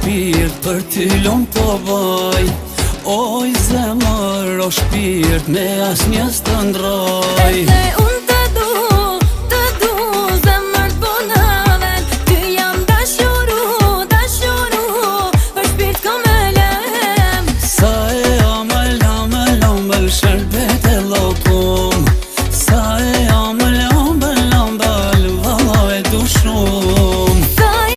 shpirt, për ty lum po boj. Oj zemër, o shpirt, me asnjë s'të ndroj. Edhe unë.